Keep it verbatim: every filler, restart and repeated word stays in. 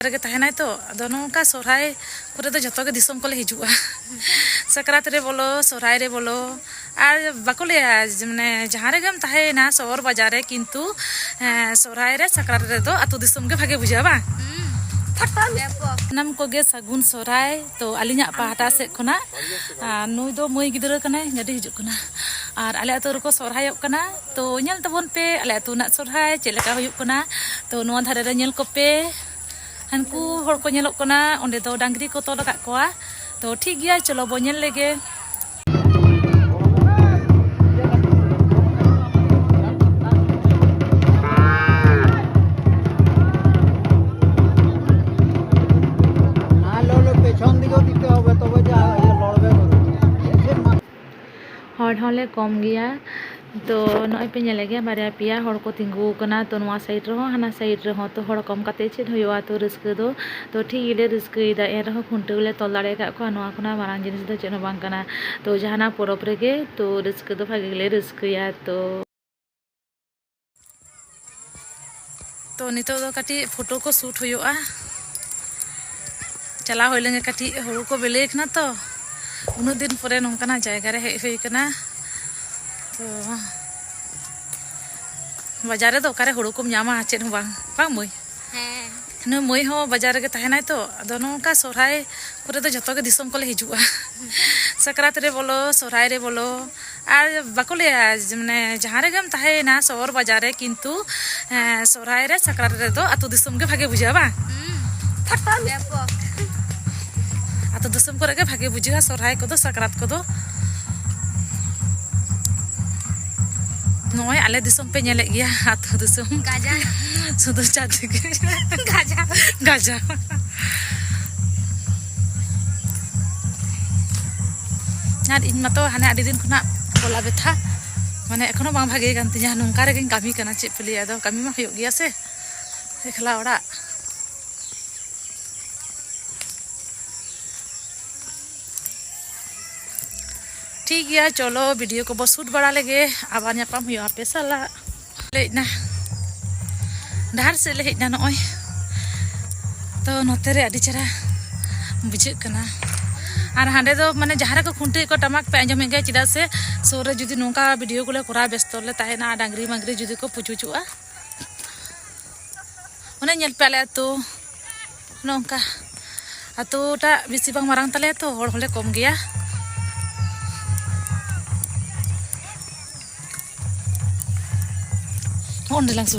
ᱨᱮᱜᱮ ᱛᱟᱦᱮᱱᱟᱭ ᱛᱚ, ᱟᱫᱚ ᱱᱚᱝᱠᱟ ᱥᱚᱨᱦᱟᱭ ᱠᱚᱨᱮ ᱫᱚ ᱡᱚᱛᱚ ᱜᱮ ᱫᱤᱥᱚᱢ ᱠᱚᱞᱮ ᱦᱤᱡᱩᱜᱼᱟ᱾ ᱥᱟᱠᱨᱟᱛ ᱨᱮ ᱵᱚᱞᱚ, ᱥᱚᱨᱦᱟᱭ ᱨᱮ ᱵᱚᱞᱚ, ᱟᱨ ᱵᱟᱠᱚ ᱞᱟᱹᱭᱟ ᱡᱮ, ᱢᱟᱱᱮ, ᱡᱟᱦᱟᱸ ᱨᱮᱜᱮᱢ ᱛᱟᱦᱮᱸᱭᱮᱱᱟ ᱥᱚᱦᱚᱨ ᱵᱟᱡᱟᱨ ᱨᱮ, ᱠᱤᱱᱛᱩ, ᱦᱮᱸ, ᱥᱚᱨᱦᱟᱭ ᱨᱮ, ᱥᱟᱠᱨᱟᱛ ᱨᱮᱫᱚ ᱟᱹᱛᱩ ᱫᱤᱥᱚᱢ ᱜᱮ ᱵᱷᱟᱜᱮ ᱵᱩᱡᱷᱟᱹᱜᱼᱟ, ᱵᱟᱝ? ᱦᱩᱸ᱾ ᱥᱟᱱᱟᱢ ᱠᱚᱜᱮ ᱥᱟᱹᱜᱩᱱ ᱥᱚᱨᱦᱟᱭ᱾ ᱛᱚ, ᱟᱹᱞᱤᱧᱟᱜ ᱯᱟᱦᱴᱟ ᱥᱮᱫ ᱠᱷᱚᱱᱟᱜ, ᱟᱨ ᱱᱩᱭ ᱫᱚ ᱢᱟᱹᱭ ᱜᱤᱫᱽᱨᱟᱹ ᱠᱟᱱᱟᱭ, ᱜᱟᱹᱰᱤ ᱦᱤᱡᱩᱜ ᱠᱟᱱᱟ᱾ ᱟᱨ ᱟᱞᱮ ᱟᱹᱛᱩ ᱨᱮᱠᱚ ᱥᱚᱨᱦᱟᱭᱚᱜ ᱠᱟᱱᱟ᱾ ᱛᱚ, ᱧᱮᱞ ᱛᱟᱵᱚᱱ ᱯᱮ ᱟᱞᱮ ᱟᱹᱛᱩ ᱨᱮᱱᱟᱜ ᱥᱚᱨᱦᱟᱭ ᱪᱮᱫ ᱞᱮᱠᱟ ᱦᱩᱭᱩᱜ ᱠᱟᱱᱟ᱾ ᱛᱚ, ᱱᱚᱣᱟ ᱫᱷᱟᱨᱮ ᱨᱮ ᱧᱮᱞ ᱠᱚᱯᱮ, ᱦᱟᱱᱠᱩ ᱦᱚᱲ ᱠᱚ ᱧᱮᱞᱚᱜ ᱠᱟᱱᱟ, ᱚᱸᱰᱮ ᱫᱚ ᱰᱟᱝᱨᱤ ᱠᱚ ᱛᱚᱞ ᱟᱠᱟᱫ ᱠᱚᱣᱟ᱾ ᱛᱚ, ᱴᱷᱤᱠ ᱜᱮᱭᱟ, ᱪᱚᱞᱚ ᱵᱚ ᱧᱮᱞ ᱞᱮᱜᱮ᱾ না, লো, লো, পেছন দিকেও দিতে হবে, তবে যা, ইয়ে, লড়বে গরু। এসে মা- ᱦᱚᱲ ᱦᱚᱸᱞᱮ ᱠᱚᱢ ᱜᱮᱭᱟ᱾ ᱛᱚ, ᱱᱚᱜᱼᱚᱭ ᱯᱮ ᱧᱮᱞᱮᱫ ᱜᱮᱭᱟ, ᱵᱟᱨᱭᱟ ᱯᱮᱭᱟ ᱦᱚᱲ ᱠᱚ ᱛᱤᱸᱜᱩ ᱟᱠᱟᱱᱟ᱾ ᱛᱚ, ᱱᱚᱣᱟ side ᱨᱮᱦᱚᱸ, ᱦᱟᱱᱟ side ᱨᱮᱦᱚᱸ᱾ ᱛᱚ, ᱦᱚᱲ ᱠᱚᱢ ᱠᱟᱛᱮ ᱪᱮᱫ ᱦᱩᱭᱩᱜᱼᱟ? ᱛᱚ, ᱨᱟᱹᱥᱠᱟᱹ ᱫᱚ, ᱛᱚ, ᱴᱷᱤᱠ ᱜᱮᱞᱮ ᱨᱟᱹᱥᱠᱟᱹᱭᱮᱫᱟ᱾ ᱮᱱ ᱨᱮᱦᱚᱸ ᱠᱷᱩᱱᱴᱟᱹᱣ ᱞᱮ ᱛᱚᱞ ᱫᱟᱲᱮ ᱟᱠᱟᱫ ᱠᱚᱣᱟ᱾ ᱱᱚᱣᱟ ᱠᱷᱚᱱᱟᱜ ᱢᱟᱨᱟᱝ ᱡᱤᱱᱤᱥ ᱫᱚ ᱪᱮᱫ ᱦᱚᱸ ᱵᱟᱝ ᱠᱟᱱᱟ᱾ ᱛᱚ, ᱡᱟᱦᱟᱱᱟᱜ ᱯᱚᱨᱚᱵᱽ ᱨᱮᱜᱮ, ᱛᱚ, ᱨᱟᱹᱥᱠᱟᱹ ᱫᱚ ᱵᱷᱟᱜᱮ ᱜᱮᱞᱮ ᱨᱟᱹᱥᱠᱟᱹᱭᱟ᱾ ᱛᱚ, ᱛᱚ, ᱱᱤᱛᱚᱜ ᱫᱚ ᱠᱟᱹᱴᱤᱡ ᱯᱷᱳᱴᱳ ᱠᱚ ᱥᱩᱴ ᱦᱩᱭᱩᱜᱼᱟ᱾ ᱪᱟᱞᱟᱣ ᱦᱩᱭ ᱞᱮᱱ ᱜᱮ, ᱠᱟᱹᱴᱤᱡ ᱦᱩᱲᱩ ᱠᱚ ᱵᱤᱞᱤ ᱠᱟᱱᱟ ᱛᱚ, ᱩᱱᱟᱹᱜ ᱫᱤᱱ ᱯᱚᱨᱮ ᱱᱚᱝᱠᱟᱱᱟᱜ ᱡᱟᱭᱜᱟ ᱨᱮ ᱦᱮᱡ ᱦᱩᱭ ᱠᱟᱱᱟ᱾ ᱛᱚ, ᱵᱟᱡᱟᱨ ᱨᱮᱫᱚ ᱚᱠᱟᱨᱮ ᱦᱩᱲᱩ ᱠᱚᱢ ᱧᱟᱢᱟ, ᱪᱮᱫ ᱦᱚᱸ ᱵᱟᱝ, ᱵᱟᱝ ᱢᱟᱹᱭ? ᱦᱮᱸ᱾ ᱤᱱᱟᱹ ᱢᱟᱹᱭ ᱦᱚᱸ ᱵᱟᱡᱟᱨ ᱨᱮᱜᱮ ᱛᱟᱦᱮᱱᱟᱭ ᱛᱚ, ᱟᱫᱚ ᱱᱚᱝᱠᱟ ᱥᱚᱨᱦᱟᱭ ᱠᱚᱨᱮ ᱫᱚ ᱡᱚᱛᱚ ᱜᱮ ᱫᱤᱥᱚᱢ ᱠᱚᱞᱮ ᱦᱤᱡᱩᱜᱼᱟ᱾ ᱥᱟᱠᱨᱟᱛ ᱨᱮ ᱵᱚᱞᱚ, ᱥᱚᱨᱦᱟᱭ ᱨᱮ ᱵᱚᱞᱚ, ᱟᱨ ᱵᱟᱠᱚ ᱞᱟᱹᱭᱟ ᱡᱮ, ᱢᱟᱱᱮ, ᱡᱟᱦᱟᱸ ᱨᱮᱜᱮᱢ ᱛᱟᱦᱮᱸᱭᱮᱱᱟ ᱥᱚᱦᱚᱨ ᱵᱟᱡᱟᱨ ᱨᱮ, ᱠᱤᱱᱛᱩ, ᱦᱮᱸ, ᱥᱚᱨᱦᱟᱭ ᱨᱮ, ᱥᱟᱠᱨᱟᱛ ᱨᱮᱫᱚ ᱟᱹᱛᱩ ᱫᱤᱥᱚᱢ ᱜᱮ ᱵᱷᱟᱜᱮ ᱵᱩᱡᱷᱟᱹᱜᱼᱟ, ᱵᱟᱝ? ᱦᱩᱸ᱾ ᱵᱮᱯᱚᱠ᱾ ᱟᱹᱛᱩ ᱫᱤᱥᱚᱢ ᱠᱚᱨᱮ ᱜᱮ ᱵᱷᱟᱜᱮ ᱵᱩᱡᱷᱟᱹᱜᱼᱟ ᱥᱚᱨᱦᱟᱭ ᱠᱚᱫᱚ, ᱥᱟᱠᱨᱟᱛ ᱠᱚᱫᱚ᱾ ᱱᱚᱜᱼᱚᱭ ᱟᱞᱮ ᱫᱤᱥᱚᱢ ᱯᱮ ᱧᱮᱞᱮᱫ ᱜᱮᱭᱟ, ᱟᱹᱛᱩ ᱫᱤᱥᱚᱢ᱾ ᱜᱟᱡᱟ᱾ ᱥᱩᱫᱷᱩ ᱪᱟᱹᱛ ᱜᱮ᱾ ᱜᱟᱡᱟ᱾ ᱜᱟᱡᱟ᱾ ᱟᱨ ᱤᱧ ᱢᱟᱛᱚ ᱦᱟᱱᱮ ᱟᱹᱰᱤ ᱫᱤᱱ ᱠᱷᱚᱱᱟᱜ ᱜᱚᱞᱟ ᱵᱮᱛᱷᱟ, ᱢᱟᱱᱮ, ᱮᱠᱷᱚᱱᱳ ᱵᱟᱝ ᱵᱷᱟᱜᱮ ᱠᱟᱱ ᱛᱤᱧᱟᱹ᱾ ᱱᱚᱝᱠᱟ ᱨᱮᱜᱮᱧ ᱠᱟᱹᱢᱤ ᱠᱟᱱᱟ, ᱪᱮᱫ ᱯᱮ ᱞᱟᱹᱭᱟ, ᱟᱫᱚ ᱠᱟᱹᱢᱤ ᱢᱟ ᱦᱩᱭᱩᱜ ᱜᱮᱭᱟ ᱥᱮ, ᱮᱠᱞᱟ ᱚᱲᱟᱜ᱾ ᱴᱷᱤᱠ ᱜᱮᱭᱟ, ᱪᱚᱞᱚ ᱵᱷᱤᱰᱤᱭᱳ ᱠᱚᱵᱚ ᱥᱩᱴ ᱵᱟᱲᱟ ᱞᱮᱜᱮ, ᱟᱵᱟᱨ ᱧᱟᱯᱟᱢ ᱦᱩᱭᱩᱜᱼᱟ ᱟᱯᱮ ᱥᱟᱞᱟᱜ᱾ ᱞᱮ ᱦᱮᱡ ᱮᱱᱟ, ᱰᱟᱦᱟᱨ ᱥᱮᱫ ᱞᱮ ᱦᱮᱡ ᱮᱱᱟ ᱱᱚᱜᱼᱚᱭ᱾ ᱛᱚ ᱱᱚᱛᱮ ᱨᱮ ᱟᱹᱰᱤ ᱪᱮᱦᱨᱟ ᱵᱩᱡᱷᱟᱹᱜ ᱠᱟᱱᱟ᱾ ᱟᱨ ᱦᱟᱸᱰᱮ ᱫᱚ ᱢᱟᱱᱮ ᱡᱟᱦᱟᱸ ᱨᱮᱠᱚ ᱠᱷᱩᱱᱴᱟᱹᱣᱮᱫ ᱠᱚ ᱴᱟᱢᱟᱠ ᱯᱮ ᱟᱸᱡᱚᱢᱮᱫ ᱜᱮᱭᱟ, ᱪᱮᱫᱟᱜ ᱥᱮ ᱥᱩᱨ ᱨᱮ ᱡᱩᱫᱤ ᱱᱚᱝᱠᱟ ᱵᱷᱤᱰᱤᱭᱳ ᱠᱚᱞᱮ ᱠᱚᱨᱟᱣ ᱵᱮᱥᱛᱚ ᱞᱮ ᱛᱟᱦᱮᱱᱟ, ᱰᱟᱝᱨᱤ ᱢᱟᱝᱨᱤ ᱡᱩᱫᱤ ᱠᱚ ᱯᱩᱪᱩᱪᱚᱜᱼᱟ᱾ ᱚᱱᱮ ᱧᱮᱞ ᱯᱮ ᱟᱞᱮ ᱟᱹᱛᱩ ᱱᱚᱝᱠᱟ, ᱟᱹᱛᱩᱴᱟᱜ ᱵᱮᱥᱤ ᱵᱟᱝ ᱢᱟᱨᱟᱝ ᱛᱟᱞᱮᱭᱟ ᱛᱚ, ᱦᱚᱲ ᱦᱚᱸᱞᱮ ᱠᱚᱢ ᱜᱮᱭᱟ᱾ ᱚᱸᱰᱮ ᱞᱟᱝ ᱥᱩᱨ